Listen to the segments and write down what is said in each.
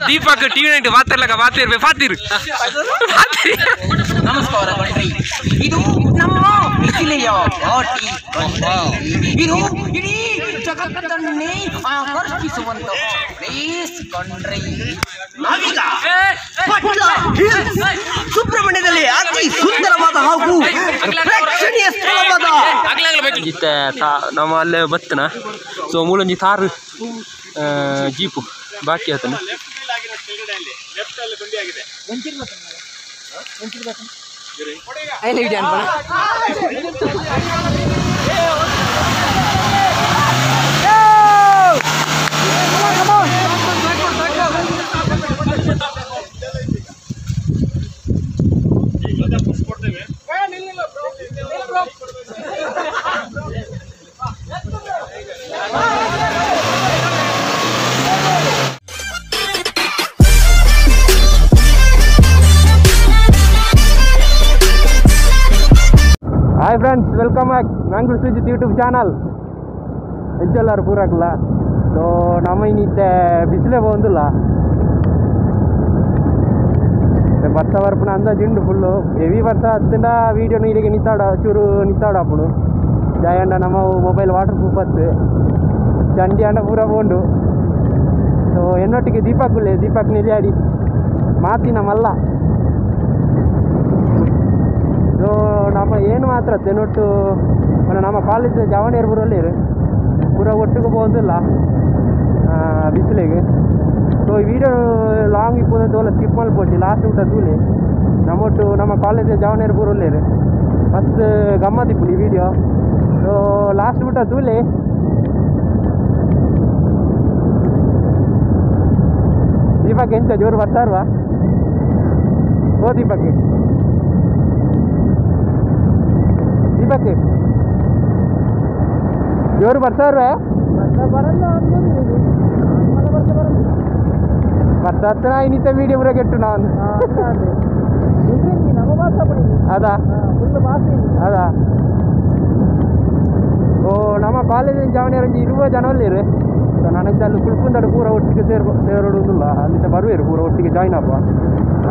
Deepak TV night ಪಾತಿರ್ಲಕ ಪಾತಿರ್ಬೆ ಪಾತಿರು. ನಮಸ್ಕಾರ ಕಣ್ರಿ, ಇದು ನಮ್ಮ ಮಿಥಿಲೆಯ ಪಾರ್ಟಿ ಕಣ್ರಿ. ಇದು ಇಡೀ ಜಗತ್ತನ್ನೇ ಆಕರ್ಷಿಸುವಂತಹ ಪ್ಲೇಸ್ ಕಣ್ರಿ. ನಾವೀಗ ಪಟ್ಲ ಹಿಲ್ಸ್ ಸುಬ್ರಹ್ಮಣ್ಯದಲ್ಲಿ ಅತಿ ಸುಂದರವಾದ ಹಾಗೂ ಪ್ರೇಕ್ಷಣೀಯ ಸ್ಥಳವಾದ ನಮ್ಮ ಅಲ್ಲೇ ಬತ್ತನ. ಸೊ ಮೂಲೊಂಜಿ ತಾರು ಜೀಪು ಬಾಕಿ ಆತನ. Hi friends, welcome back Mangalore Sujith YouTube channel. ಎಂಚೆಲ್ಲಾರು ಪೂರಾಕಲ್ಲ. ಸೊ ನಮ್ಮ ಇನ್ನಿತ್ತೆ ಬಿಸಿಲೇ ಬಂದಿಲ್ಲ, ಬರ್ಸ ಬರ್ಪುನ ಅಂದಾಜುಂಡು ಫುಲ್ಲು ಹೆವಿ ಬರ್ಸ ಹತ್ತಿಂಡ. ವೀಡಿಯೋನು ಇಲ್ಲಿಗೆ ನಿತ್ತಾಡ ಚೂರು ನಿತ್ತಾಡ ಅಪ್ಪುಡು ಜಾಯಂಡ ನಮ್ಮ ಮೊಬೈಲ್ ವಾಟರ್ ಪ್ರೂಫ್ ಹತ್ತು ಚಂಡಿ ಅಂಡ ಪೂರ ಪೋಂಡು. ಸೊ ಎನ್ನೊಟ್ಟಿಗೆ ದೀಪಕ್ ಉಳ್ಳೆ, ದೀಪಕ್ ನಿಲ್ಯಾಡಿ ಮಾತಿನ ಮಲ್ಲ. ಸೊ ನಮ್ಮ ಏನು ಮಾತ್ರ ತೆನೊಟ್ಟು ನಮ್ಮ ಕಾಲೇಜ್ ಜವಣಿಯರು ಪೂರಲ್ಲಿ ಪೂರ ಒಟ್ಟಿಗೆ ಹೋದಿಲ್ಲ ಬಿಸಿಲಿಗೆ. ಸೊ ಈ ವಿಡಿಯೋ ಲಾಂಗ್ ಇಪ್ಪು ತೋಲ ಸ್ಕಿಪ್ ಮಲ್ಪೊಡ್ಡಿ ಲಾಸ್ಟ್ ಊಟ ತೂಲೆ. ನಮ್ಮೊಟ್ಟು ನಮ್ಮ ಕಾಲೇಜ್ ಜವಣಿಯರು ಪೂರಲ್ಲೇರು ಮಸ್ತ್ ಗಮ್ಮತ್ ಇಪ್ಪು ಈ ವಿಡಿಯೋ. ಸೊ ಲಾಸ್ಟ್ ಊಟ ತೂಲೆ. ದೀಪಕ್ ಎಂಚ ಜೋರು ಬರ್ತಾರ್ವಾ? ಓ ದೀಪಕ್, ದೀಪಕ್ ಜೋರು ಬರ್ತಾರ್ವೆ? ಬರ್ತಾ ಇನ್ನಿತ ವಿಡಿಯೋ ಪೂರ ಕೆಟ್ಟು ನಾನು. ಅದಾ ಅದಾ. ಓ ನಮ್ಮ ಕಾಲೇಜಿನ ಜವಣಿಯರು ಒಂಜಿ 20 ಜನ ಉಳ್ಳೇರು. ಸೊ ನಾನು ಅಲ್ಲಿ ಕುಳ್ಕುಂದಡು ಪೂರ ಒಟ್ಟಿಗೆ ಸೇರೋಡುದಿಲ್ಲ, ಅಲ್ಲಿಂದ ಬರುವೇರು ಪೂರ ಒಟ್ಟಿಗೆ ಜಾಯ್ನ್ ಆಪ.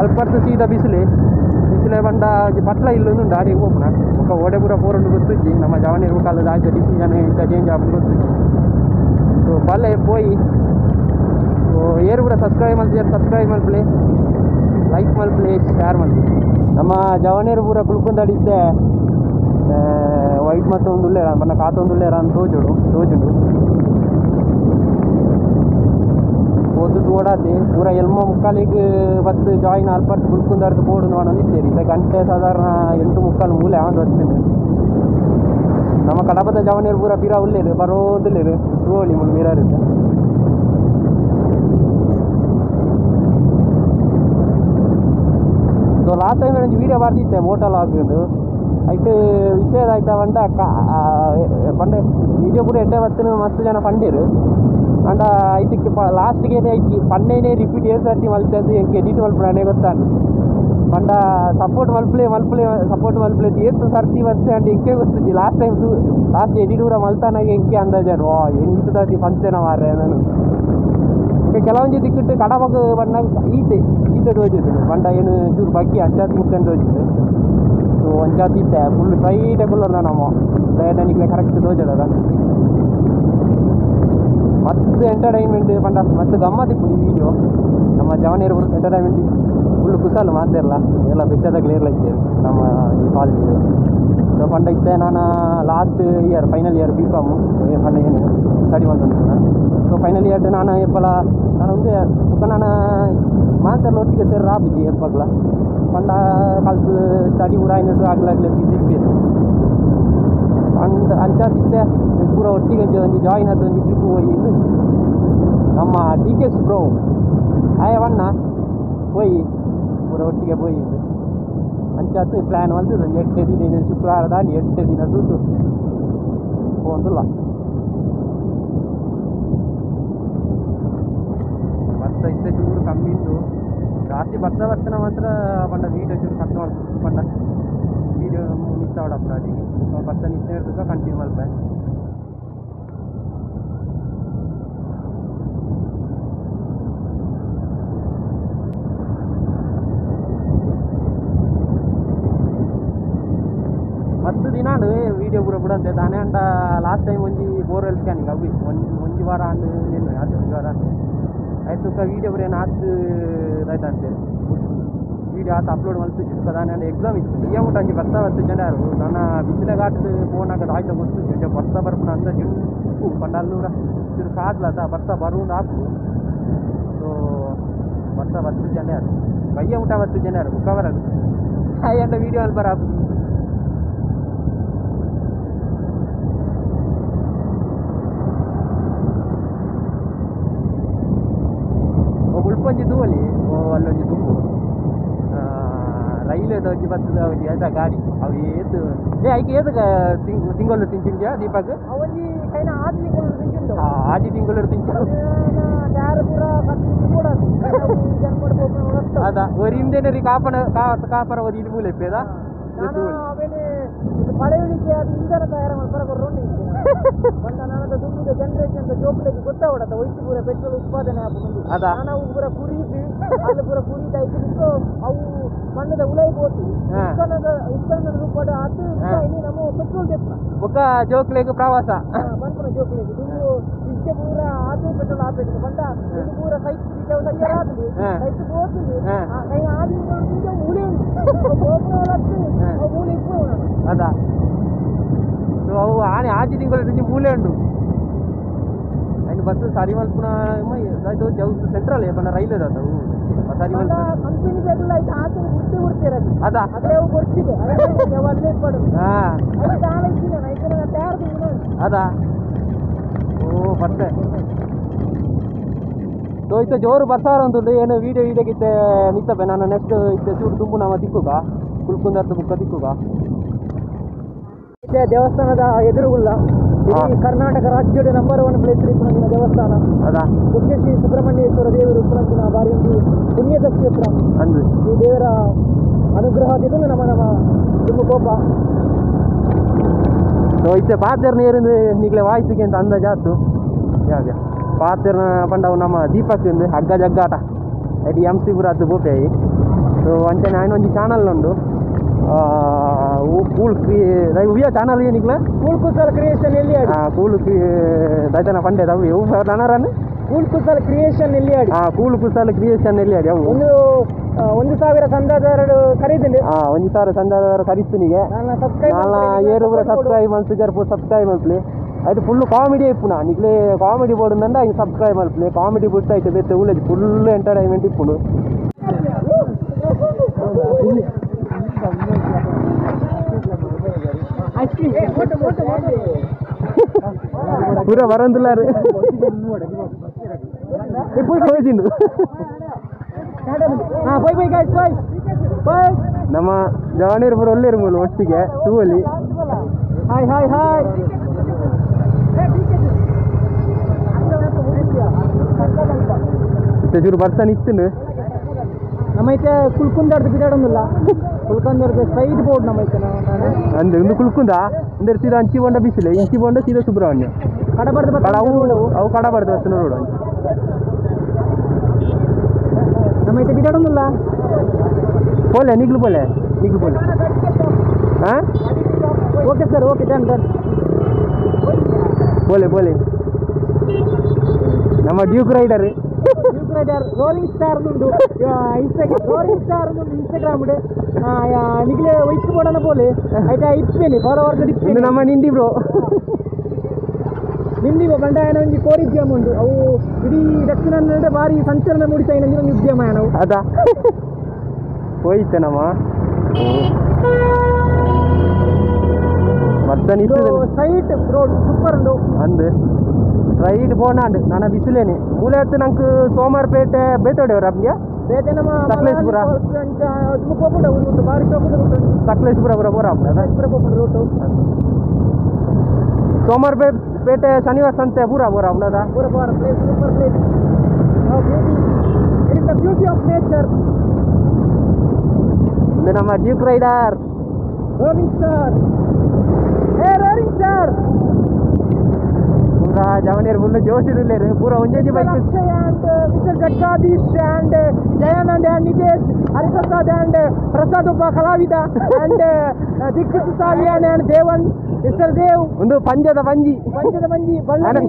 ಅಲ್ಪ ಸೀದಾ ಬಿಸಿಲೆ ಬಿಸಿಲೆ ಬಂಡ ಒಂಜಿ ಪಟ್ಲ ಇಲ್ಲೊಂದುಂಡು ಆಡಿಗೆ ಹೋಪುನ. ಬೊಕ್ಕ ಓಡೆ ಪೂರ ಪೋರುಂಡು ಗೊತ್ತುಜ್ಜಿ. ನಮ್ಮ ಜವಣಿಯರು ಕಾಲದ ಆಚೆ ಡಿಸಿಷನ್ ಇಂಚ ಚೇಂಜ್ ಆಪುಂಡು ಗೊತ್ತುಜ್ಜಿ. ಸೊ ಬಲ್ಲೆ ಪೋಯಿ. ಸೊ ಏರು ಪೂರ ಸಬ್ಸ್ಕ್ರೈಬ್ ಮಲ್ತಿಯರ್ ಸಬ್ಸ್ಕ್ರೈಬ್ ಮಲ್ಪಲೆ, ಲೈಕ್ ಮಲ್ಪಲೆ, ಶೇರ್ ಮಲ್ಪಲೆ. ನಮ್ಮ ಜವಣಿಯರು ಪೂರ ಕುಳ್ಕುಂದಡಿದ್ದೆ ವೈಟ್ ಮತ್ತು ಒಂದು ಉಳ್ಳೇರ ಬಣ್ಣ ಕಾತೊಂದು ಉಳ್ಳೇರ ಅಂತ ತೋಜುಡು ತೋಜುಂಡು. ಓದುದು ಓಡಾತಿ ಪೂರ ಎಲ್ಮ ಮುಕ್ಕಾಲಿಗೆ ಬತ್ತು ಜಾಯಿನ್ ಅಲ್ಪರ್ತು ಕುಳ್ಕುಂದರ್ದು ಬೋರ್ಡ್ ನೋಡೋದು ಇದ್ದೇರಿ. ಈಗ ಗಂಟೆ ಸಾಧಾರಣ 8:45 ಮೂಲೆ ಆಂದು ಬರ್ತೀನಿ. ನಮ್ಮ ಕಡಪದ ಜವನಿಯರು ಪೂರ ಪಿರ ಉಳ್ಳೇರು ಬರೋದಿಲ್ಲೇರು ತೋಳಿ ಮುಳು ಮಿರರ್. ಸೊ ಲಾಸ್ಟ್ ಟೈಮ್ ಒಂಜಿ ವೀಡಿಯೋ ಬರ್ದಿತ್ತೆ ಮೋಟಲ್ ಹಾಕೊಂಡು ಐಟ್ ವಿಷಯ ಆಯ್ತಾ ಪಂಡ ಪಂಡ ವೀಡಿಯೋ ಪೂರ ಎಡ್ಡೆ ಬತ್ತಿನ ಮಸ್ತ್ ಜನ ಪಂಡೇರು. ಅಂಡ ಐತಿಕ್ಕೆ ಲಾಸ್ಟ್ಗೆ ಐತಿ ಪಂಡೇನೆ ರಿಪೀಟ್ ಏಳು ಸರ್ತಿ ಮಲ್ತದ್ದು ಎಂಕ್ ಎಡಿಟ್ ಮಲ್ಪುಣೆ ಗೊತ್ತಾನು. ಪಂಡ ಸಪೋರ್ಟ್ ಮಲ್ಪಲೆ ಮಲ್ಪಲೆ ಸಪೋರ್ಟ್ ಮಲ್ಪಲೆ ಏತು ಸರ್ತಿ ಬತ್ತೆ ಅಂಡ್ ಎಂಕೆ ಗೊತ್ತಿದ್ದಿ. ಲಾಸ್ಟ್ ಟೈಮ್ ಲಾಸ್ಟ್ ಎಡಿಟ್ ಪೂರ ಮಲ್ತಾನಾಗ ಎಂಕೆ ಅಂದಾಜಾನು ವಾ ಏನು ಈತು ಸರ್ತಿ ಪಂಚೇನ ಮಾರ್ರೆ ನಾನು. ಈಗ ಕೆಲವೊಂಜಿ ದಿಕ್ಕಿಟ್ಟು ಕಡಬಗ್ ಬಣ್ಣಾಗ ಈತೆ ಈತೆ ತೋಜಿದ್ದು ಪಂಡ ಏನು ಚೂರು ಬಗ್ಗಿ ಅಂಚಾತಿ ಮುಕ್ಕಂಡು ತೋಜಿದ್ದು. ಸೊ ಒಂಜಾತಿ ಇತ್ತೆ ಫುಲ್ ಸ್ಟ್ರೈಟೇ ಫುಲ್ ನಮ್ಮ ದಯನಿಗ್ಲೆ ಕರೆಕ್ಟ್ ತೋಜಡದ ಮಸ್ತ್ ಎಂಟರ್ಟೈನ್ಮೆಂಟ್ ಪಂಡ ಮಸ್ತ್ ಗಮ್ಮತ್ ಇಪ್ಪು ಈ ವಿಡಿಯೋ. ನಮ್ಮ ಜವನಿಯರು ಎಂಟರ್ಟೈನ್ಮೆಂಟ್ ಫುಲ್ ಕುಶಾಲು ಮಾತಿರಲ್ಲ ಎಲ್ಲ ಬೆಚ್ಚದಾಗಲೇ ಇರಲ್ಲ ಇದ್ದೇವೆ ನಮ್ಮ ಈ ಕಾಲೇಜ್. ಸೊ ಪಂಡ ಇತ್ತೆ ನಾನು last year final year B com ಪಂಡ ಏನು ಸ್ಟಡಿ ಮಾಡ್ತಂದು. ಸೊ ಫೈನಲ್ ಇಯರ್ ನಾನು ಎಪ್ಪಲ ನಾನು ಒಂದು ಬೊಕ್ಕ ನಾನು ಮಾತೆಲ್ಲ ಒಟ್ಟಿಗೆ ಸೇರಿ ರಾಪಿಜಿ ಎಪ್ಪಗ್ಲ ಪಂಡ ಕಲ್ತು ಸ್ಟಡಿ ಪೂರ ಆಯ್ನಟ್ಟು ಆಗ್ಲಾಗ್ಲೇ ಬಿಸಿ ಇಪ್ಪೇರು. ಅಂಡ್ ಅಂಚಾತಿತ್ತೆ ಪೂರ ಒಟ್ಟಿಗೆ ಒಂಜಿ ಜಾಯಿನ್ ಆದ ಒಂಜಿ ಟ್ರಿಪ್ ಹೋಗಿ ನಮ್ಮ ಡಿ ಕೆ ಬ್ರೋ ಆಯವಣ್ಣ ಪೋಯಿ ಪೂರ ಒಟ್ಟಿಗೆ ಪೋಯಿ ಅಂಚಾತು ಪ್ಲ್ಯಾನ್ ಮಲ್ತದೆ ಒಂಜಿ 8 ದಿನ ಶುಕ್ರವಾರ ದಾಂಡಿ 8 ದಿನ ದುಡ್ಡು ಪೋಂದುಲ್ಲ. ಬರ್ಸ ಇತ್ತೆ ಚೂರು ಕಮ್ಮಿ ಉಂಟು, ಜಾಸ್ತಿ ಬರ್ಸ ಬರ್ತನ ಮಾತ್ರ ಪಂಡ ವೀಡಿಯೋ ಚೂರು ಕಟ್ ಮಾಡ್ತು ಪಂಡ ವೀಡಿಯೋ ನಿತ್ತಾವಡಪ್ಪ ಅಡಿಗೆ ಬರ್ಸ ನಿತ್ತ ಹಿಡ್ದು ಕಂಟಿನ್ಯೂ ಮಲ್ಪೆ. ದಿನ ಆಂಡ್ ವೀಡಿಯೋ ಪೂರ ಬಿಡಂತೆ ದಾನೆ ಅಂಡ ಲಾಸ್ಟ್ ಟೈಮ್ ಒಂಜಿ ಬೋರ್ವೆಲ್ ಸ್ಕ್ಯಾನಿಂಗ್ ಅವಿ ಒಂಜಿ ವಾರ ಆಂಡ್ ಏನು ಅದು ಒಂಜಿ ವಾರ ಆಂಡ್ ಆಯ್ತು ವೀಡಿಯೋ ಪೂರ ಏನು ಆತು ಇದಾಯ್ತು ಅಂತೇಳಿ ವೀಡಿಯೋ ಆತ ಅಪ್ಲೋಡ್ ಮಲ್ತು ದಾನೆ ಅಂಡ ಎಕ್ಸಾಮ್ ಇತ್ತು ಈ ಮುಟ್ಟ ಅಂಜಿ ಬರ್ತಾ ಬರ್ತು ಜಂಡಾರು ನನ್ನ ಬಿಸಿಲ ಘಾಟದ ಫೋನ್ ಆಯ್ತು ಗೊತ್ತು ಜಂಡ ಬರ್ತಾ ಬರ್ಪುನ ಅಂದ ಜುಂಪು ಪಂಡ ಅಲ್ಲೂರ ಚೂರು ಕಾದ್ಲತ ಬರ್ತಾ ಬರುವುದು ಆಪು ಸೊ ಬರ್ತಾ ಬರ್ತು ಜಂಡಾರು ಬಯ್ಯ ಊಟ ಬರ್ತು ಜಂಡಾರು ಬುಕ್ಕ ಬರದು ಅಂಡ ವೀಡಿಯೋ ಅಲ್ಲಿ ಬರ ಆಪು ಉಳ್ಪೊಂಜಿ ದೂವಲಿ ಓ ಅಲ್ಲೊಂಜಿ ದುಂಬು ರೈಲ್ವೆದ ಒಂಜಿ ಬತ್ತದ ಒಂಜಿ ಆಯ್ತಾ ಗಾಡಿ ಅವು ಏತ್ ಏ ಐಕೆ ಏತ್ ತಿಂಗಳು ತಿಂಚಿಂಡ್ಯಾ ದೀಪಕ್ ಒಂಜಿ ಕೈನ ಆಜಿ ತಿಂಗಳು ತಿಂಚಿಂಡು ಆಜಿ ತಿಂಗಳು ತಿಂಚು ಅದ ಒರಿಂದೇನೆ ರೀ ಕಾಪನ ಕಾಪರ ಓದಿ ಇಲ್ಲಿ ಮೂಲೆ ಇಪ್ಪೇದ ಆಮೇಲೆ ಪಳೆಯುಳಿಕೆ ಅದು ಇಂಧನ ತಯಾರ ಮಲ್ಪರ ರೋಡ್ ಬಂದ ನನದ ದುಂಬುದ ಜನರೇಷನ್ ಜೋಕ್ಲೆಗ್ ಗೊತ್ತಾವಡತ ಒಯ್ತು ಪೂರ ಪೆಟ್ರೋಲ್ ಉತ್ಪಾದನೆ ಆಪುಂಡು ಅದ ನಾವು ಪೂರ ಕುರಿದು ಅಲ್ಲಿ ಪೂರ ಕುರಿದ ಐದು ಅವು ಮಣ್ಣದ ಉಲೈ ಪೋತು ಉತ್ಪನ್ನದ ಉತ್ಪನ್ನದ ರೂಪದ ಅದು ಇನಿ ನಮ್ಮ ಪೆಟ್ರೋಲ್ ದೆಪ್ಪುನ ಬೊಕ್ಕ ಜೋಕ್ಲೆಗ್ ಪ್ರವಾಸ ಪನ್ಪುನ ಜೋಕ್ಲೆಗ್ ದುಂಬು ಇತ್ತೆ ಪೂರ ಆತು ಪೆಟ್ರೋಲ್ ಆಪೇತು ಪಂಡ ಇದು ಪೂರ ಸೈತ್ ತಯಾರಾತುಂಡು ಸೈತ್ ಪೋತುಂಡು ಕೈ ಆದಿ ಮೂಲೆ ಉಂಡು ಪೋಪುನವಲತ್ತು ಅವು ಮೂಲೆ ಇಪ್ಪು ಅದ ಸೊ ಅವು ಆನೆ ಆಜಿ ತಿಂಗಳು ಮೂಲೆ ಉಂಡು ఆయన ಬಸ್ ಸರಿ ಮಲ್ಪುನ ಜೌದು ಸೆಂಟ್ರಲ್ ಪಂಡ ರೈಲ್ವೆ ದಾತ ಸರಿ ಮಲ್ಪ ಕಂಪನಿ ಬೇಕಲ್ಲ ಐತೆ ಆತು ಗುರ್ತಿ ಗುರ್ತಿರ ಅದ ಅದೇ ಅವು ಕೊಡ್ತಿದೆ ಅಲ್ಲೇ ಇಪ್ಪಡು ಹಾಂ ಅದು ದಾಳ ಇದ್ದೀನಿ ಐತೆ ತಯಾರು ಅದ ಓ ಬರ್ತೆ ಸೊ ಇತ್ತ ಜೋರು ಬರ್ಸಾರ ಅಂತುಂಡು ಏನು ವೀಡಿಯೋ ವೀಡಿಯೋಗಿತ್ತೆ ನಿತ್ತಪೆ ನಾನು ನೆಕ್ಸ್ಟ್ ಇತ್ತೆ ಚೂರು ತುಂಬು ನಮ್ಮ ತಿಕ್ಕುಗ ಕುಲ್ಕುಂದರ್ಥ ಬುಕ್ಕ ತಿಕ್ಕುಗ ದೇವಸ್ಥಾನದ ಎದುರುಗುಲ್ಲ ಇಡೀ ಕರ್ನಾಟಕ ರಾಜ್ಯದ ನಂಬರ್ 1 ಪ್ಲೇಸ್ ಇಪ್ಪುನಂಚಿನ ದೇವಸ್ಥಾನ ಅದ ಪುಣ್ಯ ಶ್ರೀ ಸುಬ್ರಹ್ಮಣ್ಯೇಶ್ವರ ದೇವರು ಇಪ್ಪುನಂಚಿನ ಬಾರಿ ಒಂದು ಪುಣ್ಯದ ಕ್ಷೇತ್ರ ಅಂದು ಈ ದೇವರ ಅನುಗ್ರಹದಿಂದ ನಮ್ಮ ನಮ್ಮ ತುಂಬ ಕೋಪ ಸೊ ಇತ್ತೆ ಪಾತೆರ್ನ ಏರಿಂದು ನಿಗ್ಲೆ ವಾಯ್ಸಿಗೆ ಅಂತ ಅಂದಾಜಾತು ಯಾವ್ಯ ಪಾತೆರ್ನ ಪಂಡವು ನಮ್ಮ ದೀಪಕ್ ಇಂದು ಹಗ್ಗ ಜಗ್ಗಾಟ ಐಟಿ ಎಮ್ ಸಿ ಪುರ ಅದು ಬೋಪೆ ಸೊ ಅಂಚನೆ ఆయన ಒಂಜಿ ಚಾನಲ್ ಉಂಡು ಕೂಲ್ ಕ್ರೀ ಉಯ್ಯ ಚಾನಲ್ ಏನಿಗ್ಲ ಕೂಲ್ ಕುಸಲ್ ಕ್ರಿಯೇಷನ್ ಎಲ್ಲಿ ಕೂಲ್ ಕ್ರೀ ದೈತನ ಪಂಡೆ ಅವು ಇವು ನನರನ್ ಕೂಲ್ ಕುಸಲ್ ಕ್ರಿಯೇಷನ್ ಎಲ್ಲಿ ಆಡಿ ಕೂಲ್ ಕುಸಲ್ ಕ್ರಿಯೇಷನ್ ಎಲ್ಲಿ ಆಡಿ ಅವು ಒಂದು 1000 ಚಂದಾದಾರರು ಖರೀದಿಂಡು 1000 ಚಂದಾದಾರರು ಖರೀದಿನಿಗೆ ನಾನು ಏರು ಪೂರ ಸಬ್ಸ್ಕ್ರೈಬ್ ಮಲ್ತು ಪೂರ ಸಬ್ಸ್ಕ್ರೈಬ್ ಮಲ್ಪಲಿ ಆಯ್ತು ಫುಲ್ ಕಾಮಿಡಿ ಇಪ್ಪುನ ನಿಕ್ಲೆ ಕಾಮಿಡಿ ಬೋರ್ಡ್ ಐದು ಸಬ್ಸ್ಕ್ರೈಬ್ ಮಲ್ಪಲಿ ಕಾಮಿಡಿ ಬಿಟ್ಟು ಆಯ್ತು ಬೇತೆ ಉಳ್ಳೇಜ್ ಫುಲ್ ಎಂಟರ್ಟೈನ್ಮೆಂಟ್ ಇಪ್ಪುಂಡು ಪೂರ ಬರಂದಿಲ್ಲಾರು ಹೋಯ್ತಿಂದು bye bye guys bye bye ನಮ್ಮ ಜವಾನಿರು ಪೂರ ಒಳ್ಳೆ ಇರ್ಬೋದು ಒಟ್ಟಿಗೆ ಟೂವಲ್ಲಿ hi hi hi ಚೂರು ಬರ್ತಾನೆ ಇತ್ತು ನಮ್ಮೈತೆ ಕುಲ್ಕುಂದರ್ದು ಬಿದಾಡೊಂದಿಲ್ಲ ಕುಲ್ಕುಂದರ್ದು ಸೈಡ್ ಬೋರ್ಡ್ ನಮ್ಮೈತೆ ನಾನು ಅಂದು ಒಂದು ಕುಲ್ಕುಂದ ಅಂದ್ರೆ ಸೀದಾ ಅಂಚಿ ಬೋಂಡ ಬಿಸಿಲೆ ಇಂಚಿ ಬೋಂಡ ಸೀದಾ ಸುಬ್ರಹ್ಮಣ್ಯ ಕಡಬಾರ್ದು ಅವು ಅವು ಕಡಬಾರ್ದು ಬಸ್ ರೋಡ್ ನಮ್ಮೈತೆ ಬಿದಾಡೊಂದಿಲ್ಲ ಪೋಲೆ ನಿಗ್ಲು ಪೋಲೆ ನಿಗ್ಲು ಪೋಲೆ ಹಾಂ Okay sir, okay, done done. ಪೋಲೆ ಪೋಲೆ ನಮ್ಮ Duke Raider Duke Raider rolling star ಉಂಡು Instagram rolling star ಉಂಡು ಇನ್ಸ್ಟಾಗ್ರಾಮ್ ನಿಗ್ಲೆ ವೈಕ್ ಬೋಡನ ಪೋಲೆ ಐಟ ಇಪ್ಪೇನಿ ಫಾಲೋವರ್ಸ್ ಇಪ್ಪೇನಿ ನಮ್ಮ ನಿಂಡಿ ಬ್ರೋ ನಿಂಡಿ ಬಂಡಾಯನ ಒಂಜಿ ಕೋರಿದ್ಯಮ ಉಂಡು ಅವು ಇಡೀ ದಕ್ಷಿಣ ಕನ್ನಡ ಭಾರಿ ಸಂಚಲನ ಮೂಡಿಸ ಒಂದು ಉದ್ಯಮ ನಾವು ಅದ ಹೋಯ್ತೆ ನಮ್ಮ ಬರ್ತಾನೆ site road super ಉಂಡು ಅಂದು ರೈಡ್ ಬೋನಾಂಡ್ ನನ್ನ ಬಿಸಿಲೇನೆ ಮೂಲೆ ಹತ್ತು ನಂಗೆ ಸೋಮಾರಪೇಟೆ ಬೇತೋಡೆಯವರು ಅಪ್ಗೆ ಬೇತೆ ನಮ್ಮ ಸಕಲೇಶಪುರ. ಪೋಪುಂಡ ಉಂಟು ಭಾರಿ ಶೋಕದ ರೂಟ್ ಸಕಲೇಶಪುರ ಪುರ ಬೋರ ಅಪ್ಪ ಸಕಲೇಶಪುರ ಪೋಪುಂಡ ರೂಟು ಸೋಮಾರಪೇಟೆ ಪೇಟೆ ಶನಿವಾರ ಸಂತೆ ಪೂರ ಬೋರ ಅಪ್ನದ ಪೂರ ಬೋರ place super place beauty it is the beauty of nature ಇದು ನಮ್ಮ Duke rider rolling star ಏ ರೋಲಿಂಗ್ ಸ್ಟಾರ್ ಪೂರ ಜವನಿಯರ್ ಫುಲ್ ಜೋಶ್ ಇರಲೇರು ಪೂರ ಒಂಜೊಂಜಿ bike Akshay and mister Jagadish and Jayanand and Nitesh, Hariprasad and Prasad ಒಬ್ಬ ಕಲಾವಿದ and Dikshit Salian and Devan, mister Dev. ಒಂದು ಪಂಜದ ಪಂಜಿ, ಪಂಚದ ಮಂಜಿ ಬಳ್ಳಾರಿ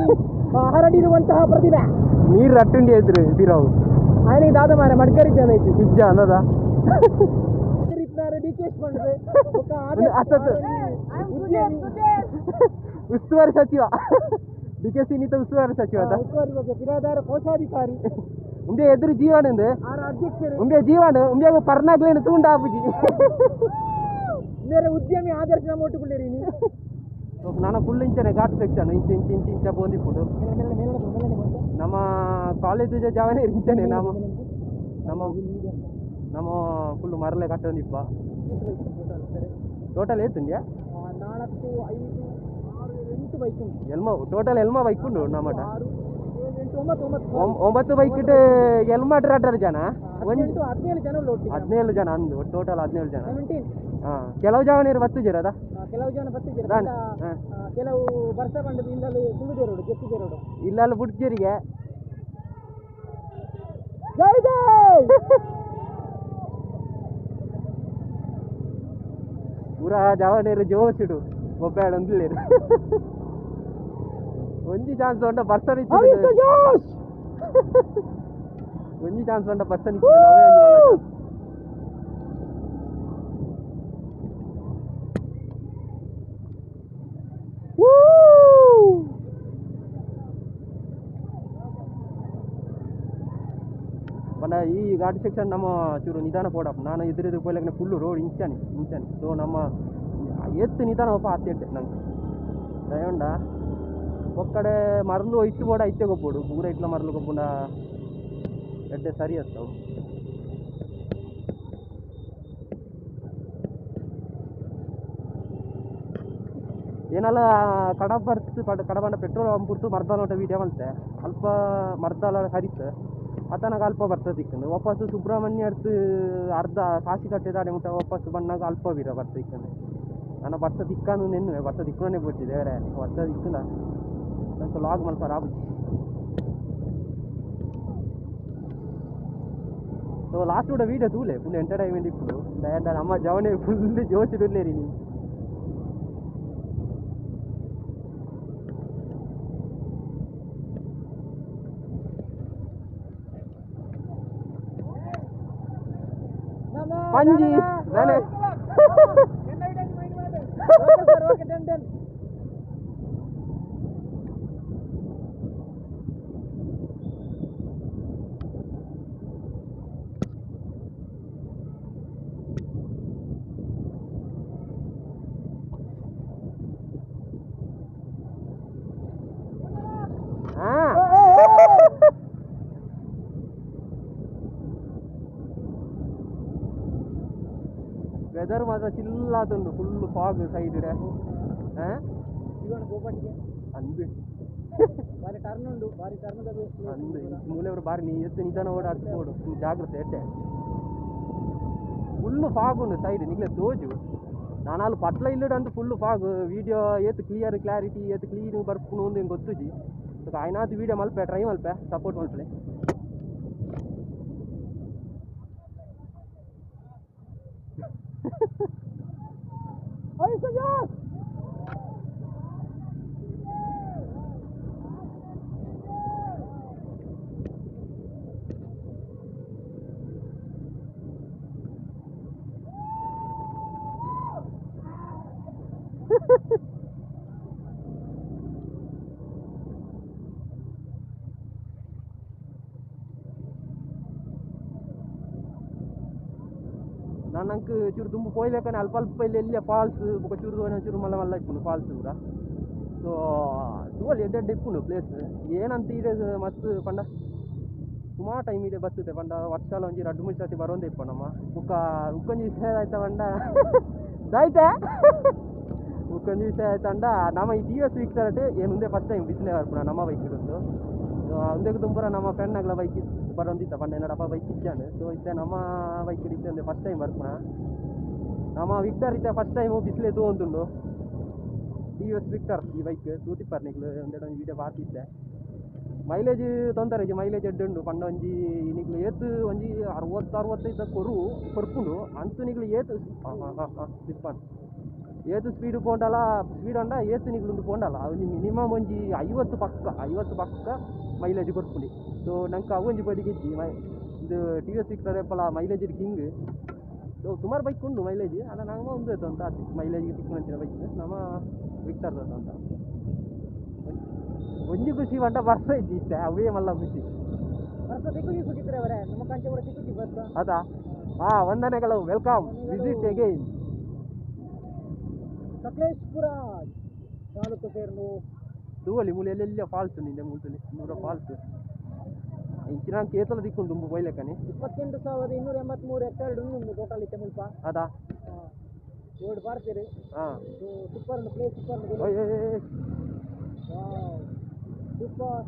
ಹರಡಿರುವಂತಹ ಪ್ರತಿಭೆ. ನೀರು ಅಟ್ಟುಂಡಿ ಐತ್ರಿ ಬಿರಾವು. ಆಯನಿಗೆ ದಾದ ಮಾರೆ ಮಡ್ಕರಿ ಜನ ಐತಿ ಇಜ್ಜ ಅನ್ನದ ಡಿ ಕೆ ಬಂದ್ರೆ ಉಸ್ತುವಾರಿ ಸಚಿವ ಡಿ ಕೆ ಸಿ ನಿತ ಉಸ್ತುವಾರಿ ಸಚಿವ ಬಿರಾದಾರ ಕೋಶಾಧಿಕಾರಿ. ಉಂಬೆ ಎದುರು ಜೀವನ ಅಧ್ಯಕ್ಷರು ಉಂಬೆ ಜೀವನ ಉಂಬೆಗ ಪರ್ನಾಗ್ಲೇನು ತೂಂಡ ಆಪುಜಿ. ಬೇರೆ ಉದ್ಯಮಿ ಆದರ್ಶ ನಮ್ಮ ಒಟ್ಟುಕೊಳ್ಳಿರಿ. ನಾನು ಫುಲ್ ಇಂಚನೆ ಘಾಟ್ ಸೆಕ್ಷನ್ ಇಂಚ ಇಂಚ ಇಂಚ ಇಂಚ ಬಂದಿಪ್ಪುಡು. ನಮ್ಮ ಕಾಲೇಜ್ ಜಾವನೇ ಇಂಚನೆ ನಮ್ಮ ನಮ್ಮ ನಮ್ಮ ಫುಲ್ ಮರಲೆ ಕಟ್ಟೊಂದಿಪ್ಪ. ಟೋಟಲ್ ಏತುಂಡ್ಯಾ? 4 5 6 8 ಬೈಕ್ ಉಂಟು. ಎಲ್ಮ ಟೋಟಲ್ ಎಲ್ಮ ಬೈಕ್ ಉಂಟು ನಮ್ಮಟ. 6 7 8 9 9 ಬೈಕ್ ಇಟ್ಟು ಎಲ್ಮ ಟ್ರಾಟರ್ ಜನ 17 ಜನ ಒಟ್ಟಿಗೆ 17 ಜನ ಅಂದು ಟೋಟಲ್ 17 ಜನ. 17. ಹಾಂ, ಕೆಲವು ಜನ ಬತ್ತಿದ್ದೀರ ಅದ? ಕೆಲವು ಜನ ಬತ್ತಿದ್ದೀರ, ಕೆಲವು ಬರ್ಸ ಬಂದದ್ದು ಇಲ್ಲಲ್ಲಿ ಸುಳಿದೇರೋಡು ಜೆತ್ತಿದೇರೋಡು ಇಲ್ಲೆಲ್ಲ ಬುಡ್ಜರಿಗೆ. ಜೈ ಜೈ ಪೂರಾ ಜವನೇರು ಜೋಶಿಡು ಮೊಬೈಲ್ ಒಂದಿಲ್ಲೇರು ಒಂಜಿ ಚಾನ್ಸ್ ಉಂಟ ಪರ್ಸನ್ ಜೋಶ್ ಒಂಜಿ ಚಾನ್ಸ್ ಉಂಟ ಪರ್ಸನ್. ಪಂಡ ಈ ಘಾಟ್ ಸೆಕ್ಷನ್ ನಮ್ಮ ಚೂರು ನಿಧಾನ ಪೋಡಪ್ಪ. ನಾನು ಎದುರು ಪೋಯ್ಲಕ್ಕೆ ಫುಲ್ಲು ರೋಡ್ ಇಂಚಾನೆ ಇಂಚಾನೆ. ಸೊ ನಮ್ಮ ಎತ್ತು ನಿಧಾನ ಒಪ್ಪ ಆತ್ತೆಟ್ಟೆ ನಂಗೆ ದಯಂಡ ಒಕ್ಕಡೆ ಮರಲು ಇಟ್ಟು ಬೋಡ ಇತ್ತೆ ಗೊಪ್ಪೋಡು ಪೂರ ಇಟ್ಲ ಮರಲು ಗೊಪ್ಪುಂಡ ಎಡ್ಡೆ ಸರಿ ಅತ್ತವು. ಏನಲ್ಲ ಕಡಬ ಬರ್ತು ಕಡಬಂಡ ಪೆಟ್ರೋಲ್ ಪಂಪ್ ಪುರ್ತು ಮರ್ದಾಲ ವೀಡಿಯೋ ಬಂತೆ ಅಲ್ಪ ಮರ್ದಾಲ ಹರಿತು ಆತನಾಗ ಅಲ್ಪ ಬರ್ತದೆ ಇಕ್ಕಂದು ವಾಪಸ್ ಸುಬ್ರಹ್ಮಣ್ಯ ಅರ್ಥ ಅರ್ಧ ಕಾಸಿ ಕಟ್ಟಿದಾಡೆ ಮುಟ್ಟ ವಾಪಸ್ ಬಂದಾಗ ಅಲ್ಪ ಬೀರ ಬರ್ತದೆ ಇಕ್ಕಂದು. ನಾನು ಬರ್ತ ದಿಕ್ಕಾನು ನೆನ್ನುವೆ ಬರ್ತ ದಿಕ್ಕನೇ ಬಿಟ್ಟಿದೆ ಬೇರೆ ಬರ್ತ ದಿಕ್ಕಲ್ಲ ಸ್ವಲ್ಪ ಲಾಗ್ ಮಲ್ಪಾರ ಆಬುಜಿ. ಸೊ ಲಾಸ್ಟ್ ಕೂಡ ವೀಡಿಯೋ ತೂಲೆ ಫುಲ್ ಎಂಟರ್ಟೈನ್ಮೆಂಟ್ ಇಪ್ಪು ದಯಂಡ ನಮ್ಮ ಜವನೇ ಫುಲ್ ಜೋಶಿಡುಲ್ಲೇರಿ ನೀವು. ಪಂಜಿ ನಾನೇ ವೆದರ್ ಮಾತ್ರ ಚಿಲ್ ಆತುಂಡು ಫುಲ್ ಫಾಗ್ ಸೈಡ್ ಇಡೆ. ಅಂದು ಬಾರಿ ಟರ್ನ್ ಉಂಡು, ಬಾರಿ ಟರ್ನ್ ಅಂದು ಮೂಲೆಯವರು ಬಾರಿ ನೀ ಎತ್ತು ನಿಧಾನ ಓಡಾಡ್ತು ಓಡು ಜಾಗ್ರತೆ ಎಡ್ಡೆ. ಫುಲ್ ಫಾಗ್ ಉಂಡು ಸೈಡ್ ನಿಗ್ಲೆ ತೋಜು. ನಾನಾಲು ಪಟ್ಲ ಇಲ್ಲಡು ಅಂತ ಫುಲ್ ಫಾಗ್ ವೀಡಿಯೋ ಏತು ಕ್ಲಿಯರ್ ಕ್ಲಾರಿಟಿ ಏತು ಕ್ಲೀನ್ ಬರ್ಪುನು ಒಂದು ಹಿಂಗೆ ಗೊತ್ತುಜಿ. ಸೊ ಆಯ್ನಾತು ವೀಡಿಯೋ ಮಲ್ಪೆ ಟ್ರೈ ಮಲ್ಪೆ ಸಪೋರ್ಟ್ ಮಲ್ಪಲೆ. ನಾನು ಚೂರು ದುಂಬು ಪೋಯ್ಲೇಕನೆ ಅಲ್ಪ ಅಲ್ಪ ಇಲ್ಲಿ ಎಲ್ಲಿಯ ಫಾಲ್ಸ್ ಬೊಕ ಚೂರು ಚೂರು ಮಲ್ಲ ಮಲ್ಲ ಇಪ್ಪುಂಡು ಫಾಲ್ಸ್ ಪೂರ. ಸೊ ತೂವಲ್ ಎಡ್ಡೆ ಎಡ್ಡೆ ಇಪ್ಪುಂಡು ಪ್ಲೇಸ್ ಏನಂತ ಇದೆ ಮಸ್ತ್ ಪಂಡ ಸುಮಾರು ಟೈಮ್ ಇದೆ ಬರ್ತದೆ ಪಂಡ ವರ್ಷಲ ಒಂಜಿ ರಡ್ಡು ಮೂರು ಸರ್ತಿ ಬರೋಂದೇ ಇಪ್ಪ ನಮ್ಮ ಬುಕ್ಕ ಉಕ್ಕೊಂಜಿ ವಿಷಯ ಆಯ್ತಾ ಪಂಡ ದಾಯ್ತಾ ಉಕ್ಕೊಂಜಿ ವಿಷಯ ಆಯ್ತಂಡ ನಮ್ಮ ಈ ಟಿ ಎಸ್ ವೀಕ್ ಏನು ಫಸ್ಟ್ ಟೈಮ್ ಬಿಸಿಲೇ ಬರ್ಪುಣ ನಮ್ಮ ಬೈಕ್ ಇಡೊಂದು. ಸೊ ಒಂದಕ್ಕೆ ತುಂಬರ ನಮ್ಮ ಫ್ರೆಂಡ್ ಬೈಕ್ ಬರೋಂದಿತ್ತ ಪಂಡ ಏನಡಪ್ಪ ಬೈಕ್ ಇದ್ದಾನೆ. ಸೊ ಇತ್ತೆ ನಮ್ಮ ಬೈಕ್ ಇತ್ತೆ ಒಂದು ಫಸ್ಟ್ ಟೈಮ್ ಬರ್ಪುಣ ನಮ್ಮ ವಿಕ್ಟರ್ ಇತ್ತೆ ಫಸ್ಟ್ ಟೈಮು ಬಿಸಿಲೇ ತೂವೊಂದುಂಡು ಟಿ ಎಸ್ ವಿಕ್ಟರ್ ಈ ಬೈಕ್ ತೂತಿಪ್ಪರ್ ನಿಕ್ಲು ಒಂದೆರಡು ವೀಡಿಯೋ ಬಾತಿದ್ದೆ. ಮೈಲೇಜ್ ತೊಂದರೆ ಇಜ್ಜಿ ಮೈಲೇಜ್ ಎಡ್ಡೆ ಉಂಡು ಪಂಡ ಒಂಜಿ ನಿಕ್ಲು ಏತ್ ಒಂಜಿ 60 65 ಕೊರು ಕೊರ್ಪುಂಡು ಅಂತು ನಿಕ್ಲು ಏತ್ ಸ್ಲಿಪ್ ಏತ್ ಸ್ಪೀಡ್ ಪೋಂಡಲ ಸ್ಪೀಡ್ ಉಂಡ ಏತ್ ನಿಕ್ಲು ಪೋಂಡಲ ಒಂಜಿ ಮಿನಿಮಮ್ ಒಂಜಿ 50 ಪಕ್ಕ 50 ಪಕ್ಕ ಮೈಲೇಜ್ ಕೊರ್ಪುಂಡು ಸೊ ನಂಗೆ ಅವು ಒಂಜಿ ಬಡಿಗೆ ಇಜ್ಜಿ ಇದು ಟಿ ವಿ ಎಸ್ ವಿಕ್ಟರ್ ಎಪ್ಪಲ ಮೈಲೇಜ್ ಕಿಂಗ್ ಸೊ ಸುಮಾರು ಬೈಕ್ ಉಂಡು ಮೈಲೇಜ್ ಅಲ್ಲ ನಮ್ಮ ಒಂದು ಅಂತ ಮೈಲೇಜ್ಗೆ ತಿಕ್ಕುನಂಚಿನ ಬೈಕ್ ನಮ್ಮ ವಿಕ್ಟರ್ ಅಂತ ಒಂಜಿ ಖುಷಿ ಪಂಡ ಬರ್ಸ ಇದ್ದಿತ್ತೆ ಅವೇ ಮಲ್ಲ ಖುಷಿ ಬರ್ಸ ತಿಕ್ಕುಜಿ ಸುಚಿತ್ರ ಅವರೇ ನಮ್ಮ ಕಾಂಚಿಪುರ ತಿಕ್ಕುಜಿ ಬರ್ಸ ಅದಾ ಹಾಂ ವಂದನೆಗಳು welcome visit again Sakleshpur taluk ಸೇರ್ನು ತೂವಲಿ ಮೂಲೆ ಎಲ್ಲೆಲ್ಲ ಫಾಲ್ಸ್ ನಿಂದೆ ಮೂಲ್ತಲಿ ನೂರ ಫಾಲ್ಸ್ ಇಂಚಿನ ಕೇತಲ ದಿಕ್ಕೊಂಡು ದುಂಬು ಬೈಲೆಕ್ಕನೆ 28,283 ಹೆಕ್ಟೇರ್ ಉಂಡು ಟೋಟಲ್ ಇತ್ತೆ ಮುಲ್ಪ ಅದಾ ರೋಡ್ ಬರ್ತೀರಿ ಹಾಂ ಸೂಪರ್ ಉಂಡು ಪ್ಲೇಸ್ ಸೂಪರ್ ಉಂಡು ಓಯ್ ಓಯ್ ಸೂಪರ್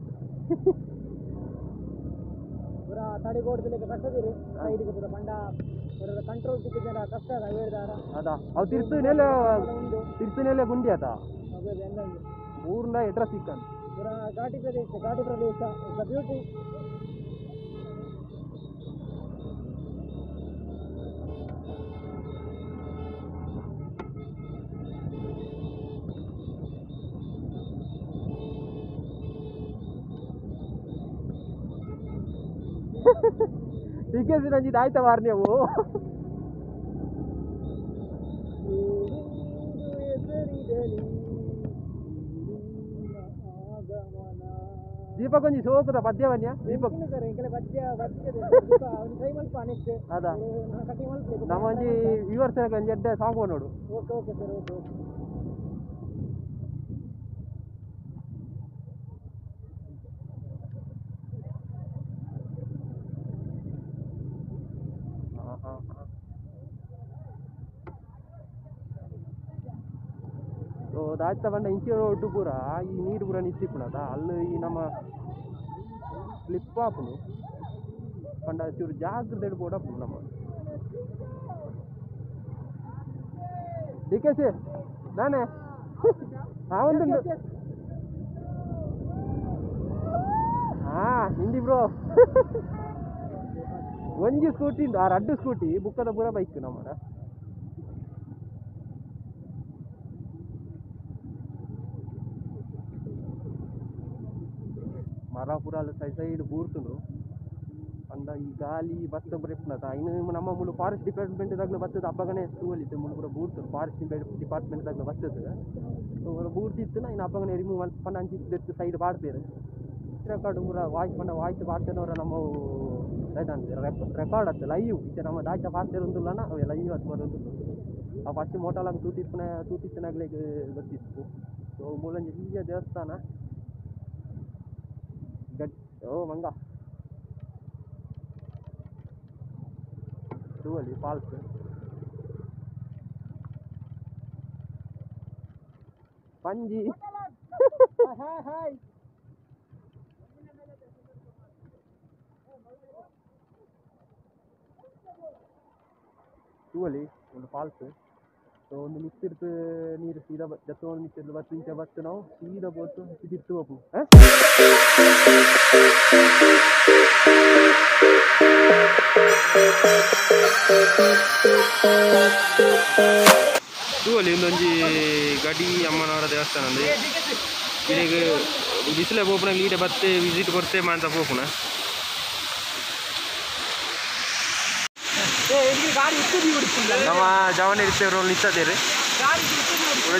ಪೂರ ತಡಿಗೋಡ್ದಲಿಕ್ಕೆ ಕಷ್ಟದಿರಿ ಸೈಡ್ಗೆ ಪೂರ ಪಂಡ ಪೂರ ಕಂಟ್ರೋಲ್ ಸಿಕ್ಕಿದ್ರೆ ಕಷ್ಟ ಅದ ಹೇಳ್ದಾರ ಅದಾ ಅವು ತಿರ್ತುನೆಲ್ಲ ಉಂಡು ತಿರ್ತುನೆಲ್ಲ ಗುಂಡಿ ಆತ ಅದೇ ಎಂದಂಗೆ ಊರ್ನ ಎಡ್ರ ಸಿಕ್ಕನ್ ಪೂರ ಘಾಟಿ ಪ್ರದೇಶ ಘಾಟಿ ಪ್ರದೇಶ it's a beauty DK C Ranjith ಆಯ್ತಾ ವಾರ ನೀವು ದೀಪಕ್ ಒಂಜಿ ಸೋಕುದ ಪದ್ಯ ಬನ್ಯ ದೀಪಕ್ ಅದಾ ನಮ್ಮ ಒಂಜಿ ವ್ಯೂವರ್ಸ್ ಒಂಜಿ ಎಡ್ಡೆ ಸಾಂಗ್ ನೋಡು okay okay sir okay okay so ದಾಯ್ತ ಬಂಡ ಇಂಚಿ ರೋಡ್ ಪೂರ ಈ ನೀರು ಪೂರ ನಿತ್ತಿಪ್ಪುನದ ಅಲ್ಲಿ ಈ ನಮ್ಮ ಸ್ಲಿಪ್ ಆಪುಂಡು ಪಂಡ ಚೂರು ಜಾಗ್ರತೆ ಬೋಡಪ್ಪುಂಡು ನಮ್ಮ ಡಿ ಕೆ ಸಿ ನಾನೇ ಹಾಂ ಒಂದು ಹಾಂ ಹಿಂದಿ ಬ್ರೋ ಒಂಜಿ ಸ್ಕೂಟಿ ಉಂಟು ಆ ರಡ್ಡು ಸ್ಕೂಟಿ ಬುಕ್ಕದ ಪೂರ ಬೈಕ್ ನಮ್ಮ ಮರ ಪೂರ ಅಲ್ಲಿ ಸೈಡ್ ಸೈಡ್ ಬೂರ್ತುಂಡು ಪಂಡ ಈ ಗಾಲಿ ಬತ್ತ ಪೂರ ಇಪ್ಪುನತ ಇನ್ನು ನಮ್ಮ ಮೂಲು ಫಾರೆಸ್ಟ್ ಡಿಪಾರ್ಟ್ಮೆಂಟ್ ದಾಗ್ಲ ಬತ್ತದ ಹಬ್ಬಗನೇ ತೂವಲಿತ್ತು ಮೂಲು ಪೂರ ಬೂರ್ತುಂಡು ಫಾರೆಸ್ಟ್ ಡಿಪಾರ್ಟ್ಮೆಂಟ್ ದಾಗ್ಲ ಬತ್ತದ ಪೂರ ಬೂರ್ತಿತ್ತು ಇನ್ನು ಹಬ್ಬಗನೇ ರಿಮೂವ್ ಮಲ್ಪ ಪಂಡ ಅಂಚಿ ಸೈಡ್ ಪಾಡ್ಪೇರು ರೆಕಾರ್ಡ್ ಪೂರ ವಾಯ್ಸ್ ಪಂಡ ವಾಯ್ಸ್ ಪಾಡ್ತೇನವರ ನಮ್ಮ ರೆಕಾರ್ಡ್ ಅತ್ತ ಲೈವ್ ಇತ್ತೆ ನಮ್ಮ ದಾಯ್ತ ಪಾಡ್ತೇರುಂದುಲ್ಲನ ಅವೆ ಲೈವ್ ಅದು ಬರೋದು ಆ ಫಸ್ಟ್ ಮೋಟಲಾಗ ತೂತಿಪ್ಪುನ ತೂತಿತ್ತನಾಗ್ಲೇ ಗೊತ್ತಿತ್ತು ಸೊ ಮೂಲೊಂಜಿ ಎಲ್ಯ ದೇವಸ್ಥಾನ ಗಟ್ ಓ ಮಂಗ ತೂವಲಿ ಫಾಲ್ಸ್ ಪಂಜಿ ಹಾಯ್ ಹಾಯ್ ತೂವಲಿ ಒಂದು ಫಾಲ್ಸ್ ಸೊ ಒಂದು ಮಿತ್ತಿರ್ತು ನೀರು ಸೀದಾ ಜತ್ತೊಂದು ಮಿತ್ತಿರ್ತು ಬತ್ತು ಇಂಚ ಬತ್ತು ನಾವು ಸೀದಾ ಪೋತು ಇದಿರ್ತು ಹೋಪು ತೂವಲಿ ಒಂದೊಂಜಿ ಗಡಿ ಅಮ್ಮನವರ ದೇವಸ್ಥಾನ ಅಂದ್ರೆ ಇಲ್ಲಿಗೆ ಬಿಸಿಲೆ ಪೋಪುನ ಈಡೆ ಬತ್ತೆ ವಿಸಿಟ್ ಕೊಡ್ತೆ ಮಾಂತ ಪೋಪುನ ನಮ್ಮ ಜವನ ಇರ್ತೇವ್ರು ನಿಂತದೇರಿ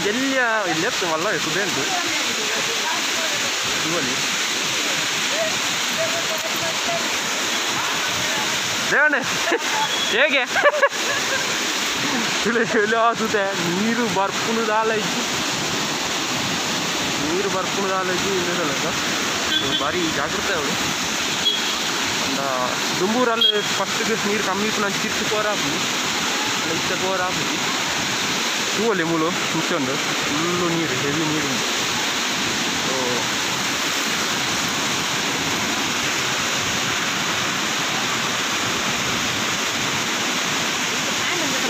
ಜಲ್ಯ ಇಲ್ಲೆತ್ತು ಮಲ್ಲ ಸುದೆ ಉಂಟು ತೂವಲಿ ದೇವಣ್ಣ ಹೇಗೆ ಸುತೆ ನೀರು ಬರ್ಪುನು ದಾಲ ಇಜ್ಜಿ ನೀರು ಬರ್ಪುನು ದಾಲ ಇಜ್ಜಿ ಇನ್ನದಲ್ಲ ಭಾರಿ ಜಾಗೃತೆ ಅವಳು ಅಂದ ದುಂಬೂರಲ್ಲಿ ಫಸ್ಟ್ಗೆ ನೀರು ಕಮ್ಮಿ ಇಪ್ಪು ನಾನು ಚಿಟ್ಟು ಕೋರ ಹಾಪುನಿ ಇತ್ತ ಕೋರ ಹಾಪುಜಿ ತೂವಲ್ಲಿ ಮೂಲು ಮುಚ್ಚೊಂಡು ಫುಲ್ಲು ನೀರು ಹೆವಿ ನೀರು ಉಂಟು ಸೊ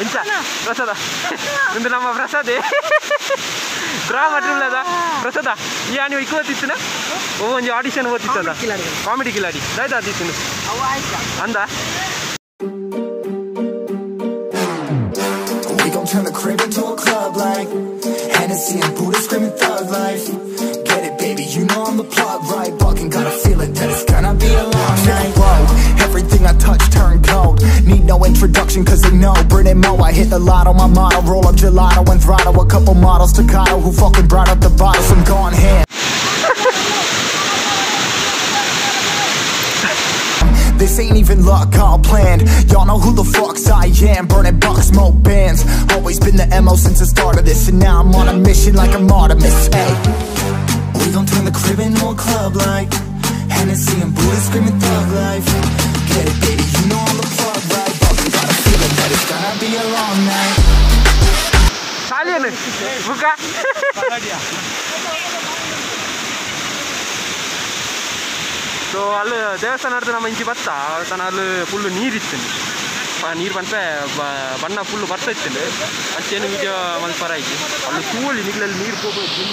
ಎಂಚ ಪ್ರಸಾದ ಒಂದು ನಮ್ಮ ಪ್ರಸಾದೆ ಡ್ರಾ ಮಾಡಿಲ್ಲದ ಪ್ರಸಾದ ಈ ನೀವು ಇಕ್ಕೋತಿತ್ತಿನ ಓ ಒಂಜಿ ಆಡಿಷನ್ ಓದ್ತಿತ್ತದ ಕಾಮಿಡಿ ಕಿಲಾಡಿ ದಾಯ್ತಾ ಆದಿತ್ತಿನ ಅಂದ. We gon' turn the crib into a club like Hennessy and Buddha screaming thug life. Get it, baby, you know I'm the plug, right? Fucking got a feeling that it's gonna be a long night. Whoa, everything I touch turn cold. Need no introduction cause they know Brit and Mo, I hit the lotto, my motto. Roll up gelato and throttle a couple models staccato who fucking brought up the bottles. I'm gone ham. This ain't even luck, all planned. Y'all know who the fucks I am. Burning bucks, smoke bands. Always been the MO since the start of this. And now I'm on a mission like I'm Artemis. Ay. We gon' turn the crib into a club like Hennessy and Buddha screaming thug life. Get it, baby, you know I'm the plug, right? Fucking got a feeling that it's gonna be a long night. Saliyanu, buka. So ಅಲ್ಲಿ ದೇವಸ್ಥಾನ ನಮ್ಮ ಇಂಚಿ ಬತ್ತ ತನ್ನ ಅಲ್ಲಿ full ನೀರಿತ್ತು, ನೀರು ಬಂತೆ ಬಣ್ಣ ಫುಲ್ಲು ಬರ್ತಾ ಇತ್ತು. ಅಂಚೇನು ವಿಡಿಯೋ ಮಲ್ಪರ ಆಯ್ತು. ಅಲ್ಲಿ ತೂಳಿ ನಿಗ್ಲಲ್ಲಿ ನೀರು ಹೋಗ್ಬೋದು,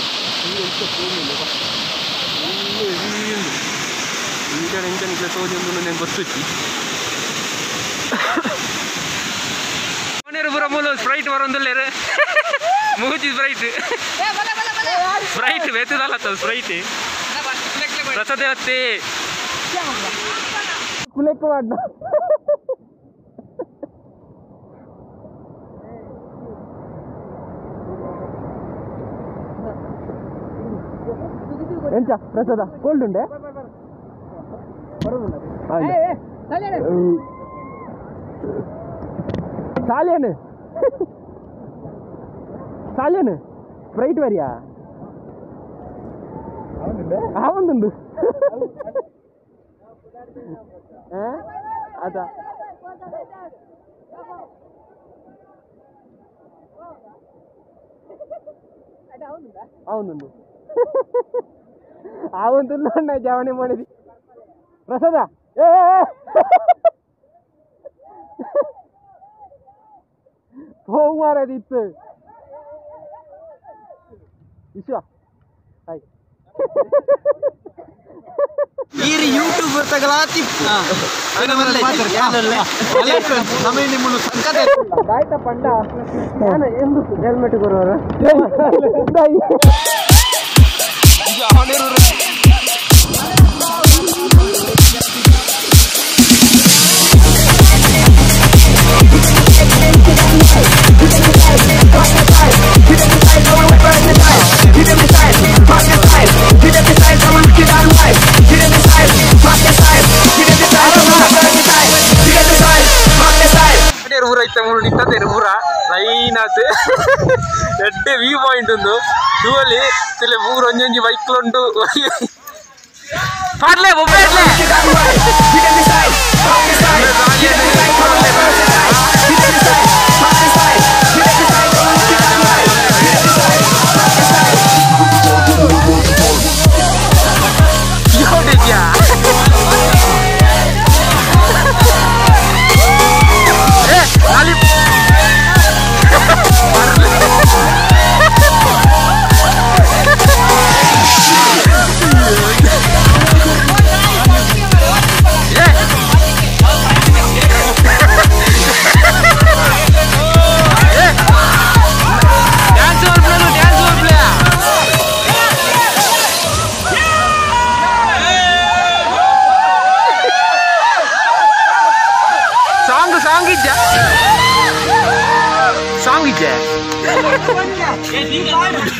ನೀರು ಎಂತ ಹೋಗಲಿಲ್ಲ ವಿಡಿಯೋ ಎಂಚ ನಿಗ್ಲ ತೋಜಿ ಒಂದು ನಂಗೆ ಗೊತ್ತಿತ್ತು. ಪೂರ ಮೂಲ ಸ್ಪ್ರೈಟ್ ಬರೋಂದಿಲ್ಲ, ಮೂಜಿ ಸ್ಪ್ರೈಟ್ ಸ್ಪ್ರೈಟ್ ಬೇತದಲ್ಲ ಸ್ಪ್ರೈಟ್ ಪ್ರಸಾದೇವತ್ತೆ ಕುಲೆಕ್ಕು ಮಾಡ. ಎಂಚ ಪ್ರಸಾದ ಕೋಲ್ಡ್ ಉಂಡೆ ಸಾಲೇನು ಸಾಲೇನು ಸ್ಪ್ರೈಟ್ ವರಿಯಾ ಆವಂದುಂಡು ಅದ అవునుండు ఆవంతున్నా జవని మోనిది ప్రసాద ఏ పోమారది ఇತ್ತು ವಿಶ್ವ ಹಾಯ್ ಈರಿ ಯೂಟ್ಯೂಬರ್ ತಗಲಾತಿ ದಾಯ್ತ ಪಂಡ ನಾನು ಎಂದು ಹೆಲ್ಮೆಟ್ ಕೊರುವರ ಊರ ಲೈನ್ ಆತು ಎಡ್ಡೆ ವ್ಯೂ ಪಾಯಿಂಟ್ ಉಂದು ಟೂವಲ್ಲಿ ತಿಲೆ ಮೂರು ಒಂಜೊಂಜಿ ಬೈಕ್ ಉಂಟು ಪಾಡ್ಲೆ ಒಬ್ಬೆ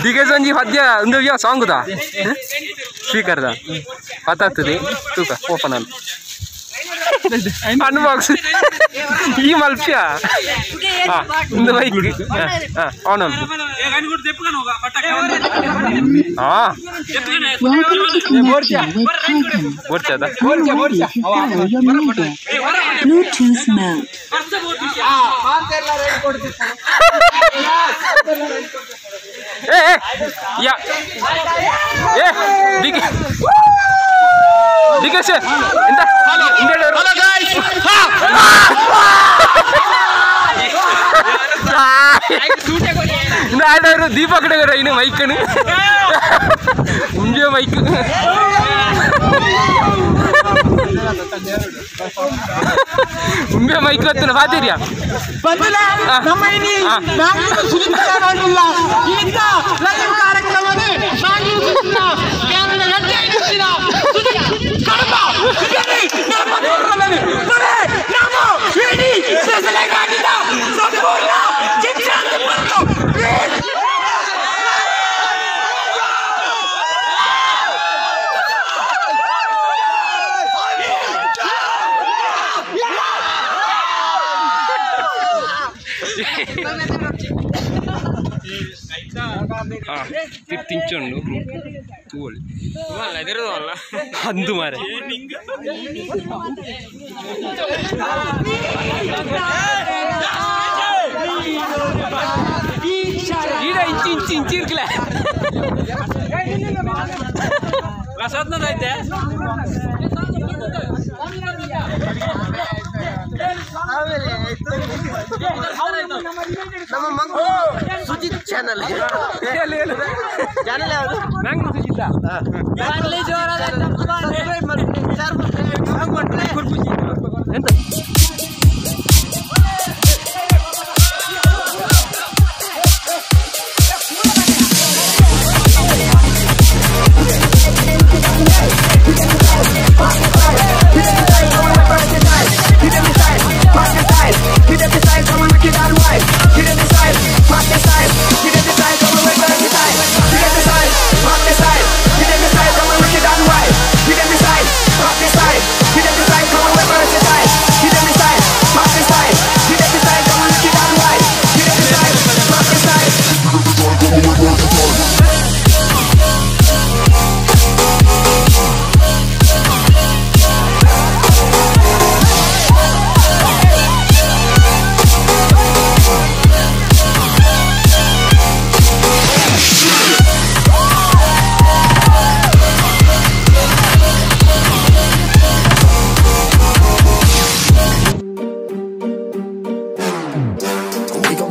ದಿಗೇಶ್ ಪದ್ಯ ಒಂದು ಸಾಂಗ್ ದಾ ಸ್ಪೀಕರ್ ದಾ ಪತ್ತಾಗ್ತದೆ ತೂಕ ಓಪನ್ ಅಲ್ಲ ಅನ್ಬಾಕ್ಸ್ ಈ ಮಲ್ಪ್ಯ ಒಂದು ಬೈಕ್ ಆನ್ ಅಲ್ಪ ಹಾಂ ಬೋರ್ಚಾದ Bluetooth mode. Eh, ya. Eh, Dik. Dikesh, enda. Hello guys. Ha. Deepak ಇನ್ನು ಮೈಕನು ಮುಂಜೆ ಮೈಕ್ ಉಂಬೆ ಮೈಕ್ ಹತ್ತಿನ ಬಾತಿರಿಯಾ ನಮ್ಮ ತಿಂಚೊಂಡು ಅಂದು ಮಾರೆ ಈಡ ಇಂಚಿ ಇಂಚಿ ಇಂಚಿ ಇರ್ಕಲ ನಮ್ಮ ಮಂಗಳೂರು ಸುಜಿತ್ ಚಾನಲ್ ಚಾನಲ್ ಯಾವುದು? ಮ್ಯಾಂಗ್ಳೂರ್ ಸುಜಿತ್. ಸಬ್ಸ್ಕ್ರೈಬ್ ಮಾಡಿ, ಶೇರ್ ಮಾಡಿ. ಎಂತ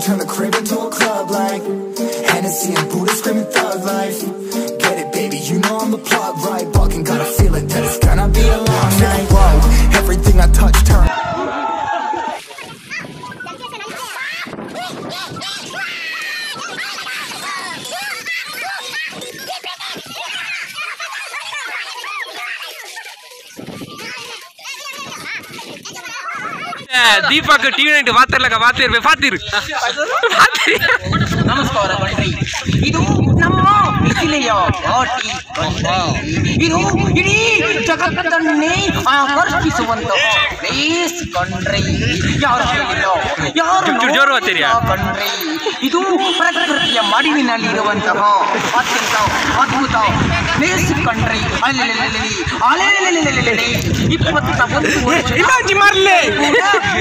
Turn the crib into a club like Hennessy and Buddha screaming thug life. Get it, baby, you know I'm the plug, right? Fucking got a feeling that it's gonna be a long night. Whoa, everything I touch turn. Deepak TV night ಪಾತಿರ್ಲಕ್ಕ ಪಾತಿರ್ಬೆ ಪಾತಿರು. ನಮಸ್ಕಾರ ಕಣ್ರಿ, ಇದು ನಮ್ಮ ಮಿಥಿಲೆಯ ಘಾಟಿ ಕಣ್ರಿ. ಇದು ಇಡೀ ಜಗತ್ತನ್ನೇ ಆಕರ್ಷಿಸುವಂತಹ place ಕಣ್ರಿ. ಯಾರು ಕೇಳಿಲ್ಲ, ಯಾರು ಜೋರು ಕಣ್ರಿ. ಇದು ಪ್ರಕೃತಿಯ ಮಡಿಲಿನಲ್ಲಿರುವಂತಹ ಅತ್ಯಂತ ಅದ್ಭುತ ಪ್ಲೇಸ್ ಕಣ್ರಿ. ಅಲ್ಲೆಲ್ಲೆಲ್ಲಿ ಅಲೆಲೆಲೆಲೆಲೆಲೆ 21 ವರ್ಷ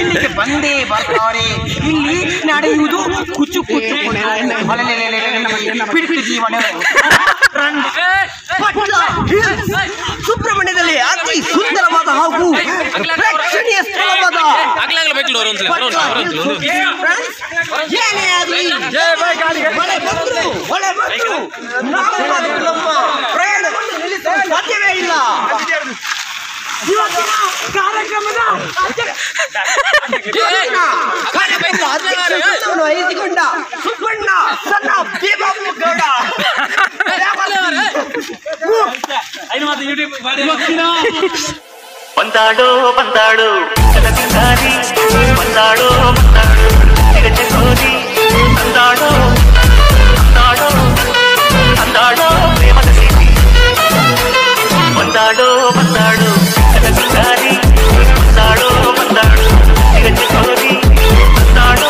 ಇಲ್ಲಿಗೆ ಬಂದೇ ಬರ್ತಾರೆ. ಇಲ್ಲಿ ನಡೆಯುವುದು ಕುಚು ಕುಚು ಕುಚು ಪಿಡಿತು ಜೀವನ. ಸುಬ್ರಹ್ಮಣ್ಯದಲ್ಲಿ ಅತಿ ಸುಂದರವಾದ ಹಾಗೂ ಪ್ರೇಕ್ಷಣೀಯ ಸ್ಥಳವಾದ ಏನೇ ಆಗಲಿ, ಮಳೆ ಬಂದ್ರು ಮಳೆ ಬಂದ್ರು ನಾವು ನಮ್ಮ ಪ್ರಯಾಣವನ್ನು ನಿಲ್ಲಿಸಲು ಸಾಧ್ಯವೇ ಇಲ್ಲ. ಇವತ್ತಿನ ಕಾರ್ಯಕ್ರಮದ ಅಧ್ಯಕ್ಷತೆಯನ್ನು ವಹಿಸಿಕೊಂಡ ಸುಬ್ಬಣ್ಣ ಸಣ್ಣ ದೇವಪ್ಪ ಗೌಡ. ಬಂದಾಡೋ ಬಂದಾಡೋ ಬಂದಾಡೋ ಬಂದಾಡೋ ಬಂದಾಡೋ ಬಂದಾಡೋ ಬಂದಾಡೋ ಪ್ರೇಮದ ಸಿಟಿ. ಬಂದಾಡೋ ಬಂದಾಡೋ ಬಂದಾಡೋ ಬಂದಾಡೋ ಬಂದಾಡೋ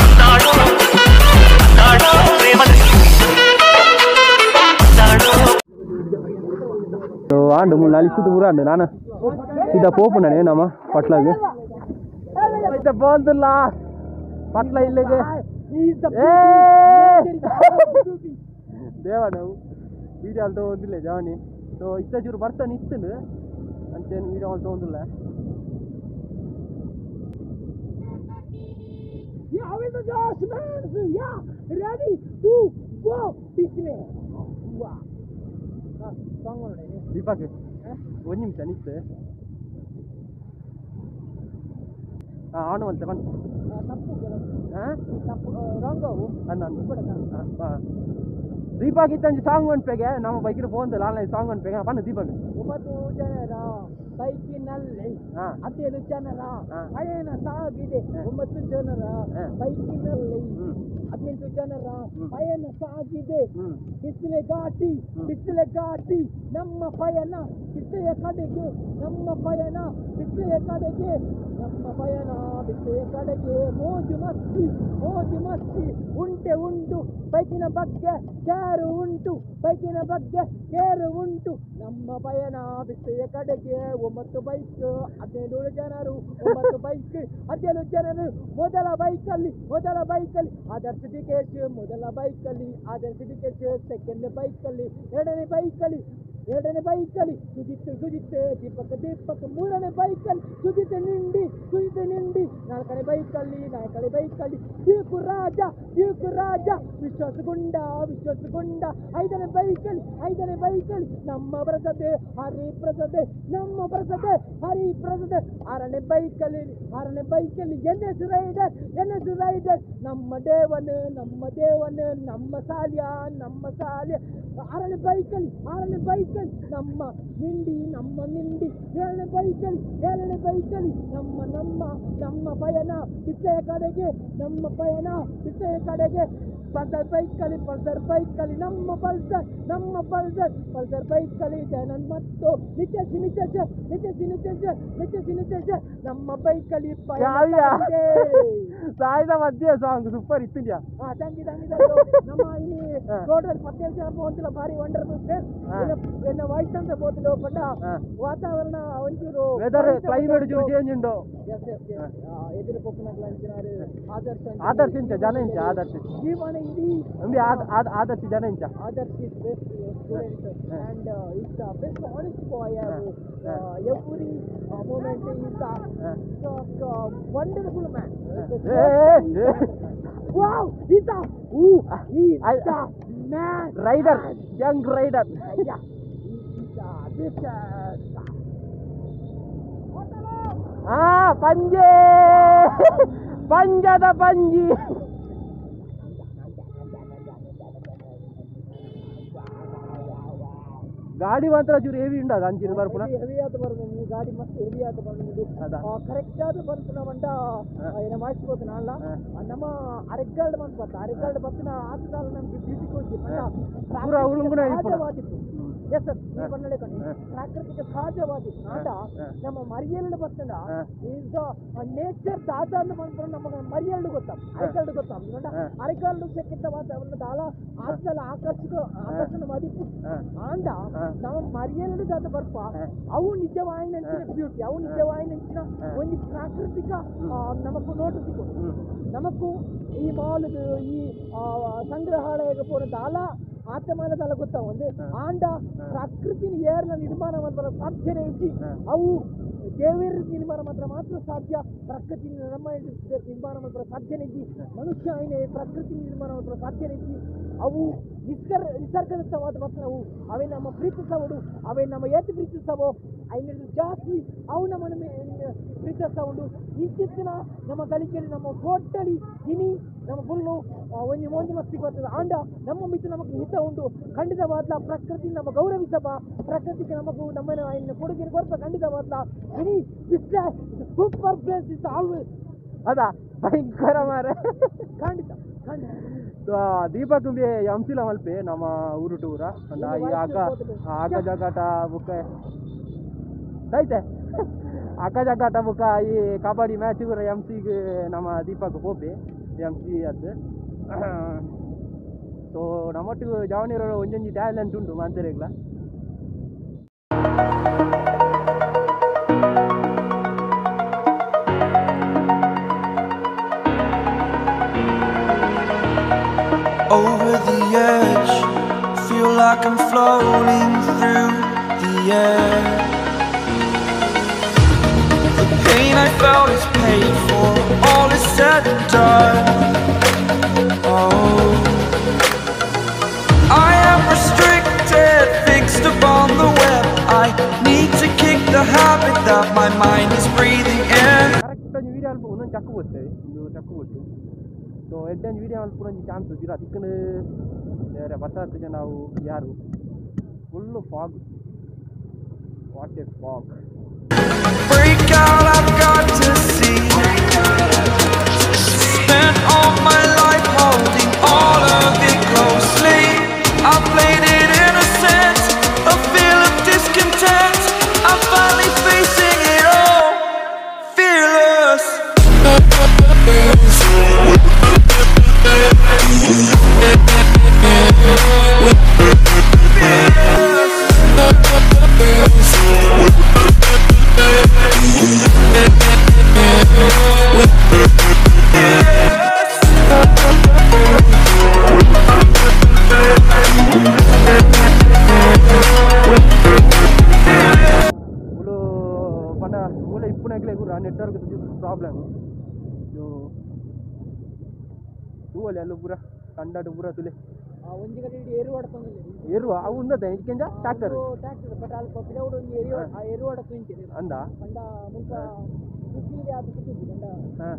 ಬಂದಾಡೋ ಬಂದಾಡೋ ಪ್ರೇಮದ ಸಿಟಿ. ಬಂದಾಡೋ ಆಂಡು ಮೂರು ನಾಲ್ಕು ಸುತ್ತು ಪೂರ ಆಂಡು ನಾನು ಸೀದಾ ಪೋಪು ನಾನೇ ನಮ್ಮ ಪಟ್ಲಾಗೆ ಬಂದಿಲ್ಲ ಪಟ್ಲ ಇಲ್ಲಿಗೆ ದೇವ ನಾವು ವೀಡಿಯೋ ಅಲ್ಲಿ ತೊಗೊಂಡಿಲ್ಲ ಜವಾನಿ. ಸೊ ಇತ್ತ ಚೂರು ಬರ್ತಾನೆ ಇತ್ತು ಅಂಚೇನು ವೀಡಿಯೋ ಅಲ್ಲಿ ತೊಗೊಂಡಿಲ್ಲ. How is the Josh man? Yeah, ready to go. ಬಿಸಿಲೆ ವಾ ಸಾಂಗ್ ನೋಡಿ ದೀಪಕ್ ಒಂದು ನಿಮಿಷ ನಿತ್ತು ಆನು ಅಂತ ಬನ್ ತಪ್ಪು ತಪ್ಪು ರಾಂಗ್ ಅವು ಅಂದ ದೀಪಕ್ ಇತ್ತಂಜಿ ಸಾಂಗ್ ಅನ್ಪೆಗೆ ನಮ್ಮ ಬೈಕಿನ ಫೋನ್ ಆನ್ಲೈನ್ ಸಾಂಗ್ ಅನ್ಪೆಗೆ ಬಣ್ಣ ದೀಪಕ್ 9 ಜನರ ಬೈಕಿನಲ್ಲಿ 17 ಜನರ ಪಯಣ ಸಾಗಿದೆ 9 ಜನರ ಬೈಕಿನಲ್ಲಿ 18 ಜನರ ಪಯಣ ಸಾಗಿದೆ ಬಿಸಿಲೆ ಘಾಟಿ ಬಿಸಿಲೆ ಘಾಟಿ ನಮ್ಮ ಪಯಣ ಬಿಸಿಲೆಯ ಕಡೆಗೆ ನಮ್ಮ ಪಯಣ ಬಿಸಿಲೆಯ ಕಡೆಗೆ ನಮ್ಮ ಪಯಣ ಬಿಸಿಲೆಯ ಕಡೆಗೆ ಮೋಜು ಮಸ್ತಿ ಉಂಟೆ ಉಂಟು ಬೈಕಿನ ಬಗ್ಗೆ ಕೇರು ಉಂಟು ಬೈಕಿನ ಬಗ್ಗೆ ಕೇರು ಉಂಟು ನಮ್ಮ ಪಯಣ ಬಿಸಿಲೆಯ ಕಡೆಗೆ 9 ಬೈಕ್ 17 ಜನರು 9 ಬೈಕ್ 17 ಜನರು ಮೊದಲ ಬೈಕಲ್ಲಿ ಆದರ್ಶ ಡಿಕೇಶ್ ಮೊದಲ ಬೈಕಲ್ಲಿ ಆದರ್ಶ ಡಿಕೇಶ್ ಸೆಕೆಂಡ್ ಬೈಕಲ್ಲಿ ಎರಡನೇ ಬೈಕಲ್ಲಿ ಸುಜಿತ್ ದೀಪಕ್ ಮೂರನೇ ಬೈಕಲ್ಲಿ ಸುಜಿತ್ ನಿಂಡಿ ನಾಲ್ಕನೇ ಬೈಕಲ್ಲಿ ದೀಪು ರಾಜ ವಿಶ್ವಾಸಗುಂಡ ಐದನೇ ಬೈಕಲ್ಲಿ ನಮ್ಮ ಪ್ರಸಾದ್ ಹರಿ ಪ್ರಸಾದ್ ಆರನೇ ಬೈಕಲ್ಲಿ ಎನ್ ಎಸ್ ರೈಡರ್ ನಮ್ಮ ದೇವನ್ ನಮ್ಮ ಸಾಲ್ಯ ಆರನೇ ಬೈಕಲ್ಲಿ ನಮ್ಮ ನಿಂಡಿ ಏಳನೇ ಬೈಕಲ್ಲಿ ನಮ್ಮ ನಮ್ಮ ನಮ್ಮ ಪಯಣ ಬಿಸಿಲೆಯ ಕಡೆಗೆ ಪಲ್ಸರ್ ಬೈಕಲ್ಲಿ ನಮ್ಮ ಪಲ್ಸರ್ ಬೈಕಲ್ಲಿ ಜಯನಂದ್ ಮತ್ತು ನಿತೇಶ್ ನಮ್ಮ ಬೈಕಲ್ಲಿ ಸಾಯ್ದ ಮಧ್ಯೆ ಸಾಂಗ್ ಸೂಪರ್ ಇತ್ತಿದ್ಯಾ. Thank you ನಮ್ಮ ಇಲ್ಲಿ ರೋಡಲ್ಲಿ 17 ಜನ ಹೋಗ್ತಿಲ್ಲ ಭಾರಿ ವಂಡರ್ಫುಲ್ ಪ್ಲೇಸ್ ಎನ್ನ ವಾಯ್ಸ್ ಅಂತ ಬೋತಿಲ್ಲ ಬಟ್ ವಾತಾವರಣ ಒಂಚೂರು ವೆದರ್ ಕ್ಲೈಮೇಟ್ ಚೂರು ಚೇಂಜ್ ಉಂಟು. ಎಸ್ ಎಸ್ ಎದುರು ಪೊಪ್ಪುನಕ್ಲ ಅಂಚಿನಾರು ಆದರ್ಶ ಆದರ್ಶ ಇಂಚ ಜನ ಇಂಚ ಆದರ್ಶ ಜೀವನ ಇಡೀ ಅಂಬಿ ಆದರ್ಶ ಜನ ಇಂಚ Adarsh is best student and is the best honest boy every moment is the wonderful man. Wow, he's the man rider, young rider. Yeah, he's the best. ಪಂಜೆ ಪಂಜದ ಪಂಜಿ ಗಾಡಿ ಮಾತ್ರ ಚೂರು ಹೆವಿ ಉಂಟು ಅದು ಅಂಚಿನ ಬರ್ಪುನ ಹೆವಿ ಆದ ಬರ್ತದೆ ಈ ಗಾಡಿ ಮಸ್ತ್ ಹೆವಿ ಆದ ಬರ್ತದೆ ಕರೆಕ್ಟ್ ಆದ ಬರ್ಪುನ ಮಂಡ ಏನ ಮಾಡಿಸ್ಬೋದು ನಾಳ ನಮ್ಮ ಅರೆಗಾಲ್ಡ್ ಬಂತು ಬರ್ತ ಅರೆಗಾಲ್ಡ್ ಬತ್ತಿನ ಆತದಾಲ ನಮ್ಗೆ ಬ್ಯೂಟಿ ಕೋಚಿ ಪೂರ ಉಳುಂಗುಣ ಸಹಜವಾದಿತ್ತು. ಎಸ್ ಸರ್, ಈ ಬಣ್ಣಳೆ ಕಣಿ ಪ್ರಾಕೃತಿಕ ಸಹಜವಾದಿತ್ತು. ಆಟ ನಮ್ಮ ಮರಿಯಲ್ಲು ಬರ್ತದ is nature ದಾದ ಅಂತ ಬಂದ್ಕೊಂಡು ನಮಗೆ ಮರಿಯಲ್ಲು ಗೊತ್ತ ಅರೆಗಾಲ್ಡು ಗೊತ್ತ ಅರೆಗಾಲ್ಡು ಸೆಕ್ಕಿಂತ ವಾತಾವರಣ ದಾಲ ಆತಲ ಆಕರ್ಷಣ ಮದಿಪ್ಪು ಆಂಡ ನಮ್ಮ ಮರಿಯಲ್ಲು ದಾದ ಬರ್ಪ ಅವು ನಿಜವಾಯಿನಂಚಿನ ಬ್ಯೂಟಿ, ಅವು ನಿಜವಾಯಿನಂಚಿನ ಒಂದು ಪ್ರಾಕೃತಿಕ ನಮಕು ನೋಟ ಸಿಕ್ಕು. ನಮಕು ಈ ಮಾಲ್ದು ಈ ಸಂಗ್ರಹಾಲಯಕ್ಕೆ ಪೋನ ದಾಲ ಆತಮಾನದಲ್ಲ ಗೊತ್ತ ಒಂದು ಆಂಡ ಪ್ರಕೃತಿನ ಏರ್ನ ನಿರ್ಮಾಣ ಮಾಡ್ಬಾರ ಸಾಧ್ಯನೇ ಇಜ್ಜಿ. ಅವು ದೇವರ ನಿರ್ಮಾಣ ಮಾತ್ರ ಮಾತ್ರ ಸಾಧ್ಯ, ಪ್ರಕೃತಿ ನಮ್ಮ ನಿರ್ಮಾಣ ಮಾಡ್ಬಾರ ಸಾಧ್ಯನೇ ಇಜ್ಜಿ. ಮನುಷ್ಯ ಐನೆ ಪ್ರಕೃತಿ ನಿರ್ಮಾಣ ಮಾಡ್ಬಾರ ಸಾಧ್ಯನೇ ಇಜ್ಜಿ. ಅವು ನಿಸರ್ಗದತ್ತವಾದ ಬರ್ತವು, ಅವೇ ನಮ್ಮ ಪ್ರೀತಿಸವಡು, ಅವೇ ನಮ್ಮ ಏತು ಪ್ರೀತಿಸವೋ ಐನ ಜಾಸ್ತಿ ಅವು ನಮ್ಮನ್ನು ಪ್ರೀತಿಸವುಂಡು. ಇಂಚಿತ್ತಿನ ನಮ್ಮ ಕಲಿಕೆಯಲ್ಲಿ ನಮ್ಮ ಟೋಟಲಿ ಇನಿ ನಮ್ಮ ಫುಲ್ಲು ಒಂದು ಮೋಂಜಿ ಮಸ್ತಿ ಬರ್ತದೆ. ಆಂಡ ನಮ್ಮ ಮಿತ್ತು ನಮಗೆ ಹಿತ ಉಂಟು. ಖಂಡಿತವಾದ ಪ್ರಕೃತಿ ನಮ್ಮ ಗೌರವಿಸಬ, ಪ್ರಕೃತಿಗೆ ನಮಗೂ ನಮ್ಮನ್ನು ಕೊಡುಗೆ ಕೊರಪ ಖಂಡಿತವಾದ ಇನಿ ಸೂಪರ್ ಪ್ಲೇಸ್ is always. ಅದಾ ಭಯಂಕರ ಮಾರೆ ಖಂಡಿತ ಖಂಡಿತ. ದೀಪಕ್ ಎಂಸಿಲ ಮಲ್ಪೆ ನಮ್ಮ ಊರು ಟೂರ ಈ ಅಕ್ಕ ಅಕ್ಕ ಜಗಾಟ ಬುಕ್ಕ ಐತೆ ಅಕ್ಕ ಜಗಾಟ ಬುಕ್ಕ ಈ ಕಬಡ್ಡಿ ಮ್ಯಾಚ್ ಕೂಡ ಎಂ ಸಿಗೆ ನಮ್ಮ ದೀಪಕ್ ಪೋಪೆ ಎಂ ಸಿ ಅದು. ಸೊ ನಮ್ಮೊಟ್ಟಿಗೆ ಜಾವನಿರೋ ಒಂಜೊಂಜಿ ಟ್ಯಾಲೆಂಟ್ ಉಂಟು ಮಾಂತರೇಗ್ಲ. Over the edge, feel like I'm floating through the air. The pain I felt is paid for, all is said and done. ಒಂದು ಚಕ್ಕು ಬರ್ತದೆ, ಒಂದು ಚಕ್ಕು ಕೊಟ್ಟು. ಸೊ ಎಡ್ಡೆ ವೀಡಿಯೋ ಮಲ್ಪುನ ಒಂಜಿ ಚಾನ್ಸ್ ಪಿರ ತಿಕ್ಕುಂಡು. ಬೇರೆ ಬರ್ಸಾತ್ ಜನ ಅವು ಯಾರು full fog. What a fog. Break out, I've got to see. Spent all my life holding all of it closely. I played it innocent, a feel of discontent. I'm finally facing it all, fearless. ಮೂಲು ಪಂಡ ಮೂಲ ಇಪ್ಪುನಕ್ಲೆ ಪೂರ network problem. ಸೊ ತೂವಲೆ ಅಲ್ಲು ಪೂರ ಕಂಡಾಡು ಪೂರ ತುಲೆ. ಒಂಜಿ ಕಡೆ ಇಡೀ ಎರು ಹೊಡ್ತೊಂದಿಲ್ಲ. ಎರುವ ಅವು ಉಂದತೆ ಇಕ್ಕೆಂಜ ಟ್ಯಾಕ್ಟರ್. ಟ್ಯಾಕ್ಟರ್, ಬಟ್ ಅಲ್ಪ ಪಿರವುಡು ಒಂಜಿ ಎರು, ಆ ಎರು ಹೊಡತು ಇಂಚಿದೆ. ಅಂದ ಪಂಡ ಮುಲ್ಪ ಬಿಸಿಲಿಗೆ ಆದ್ ಸಿಕ್ಕುಜಿ ಪಂಡ. ಹಾಂ.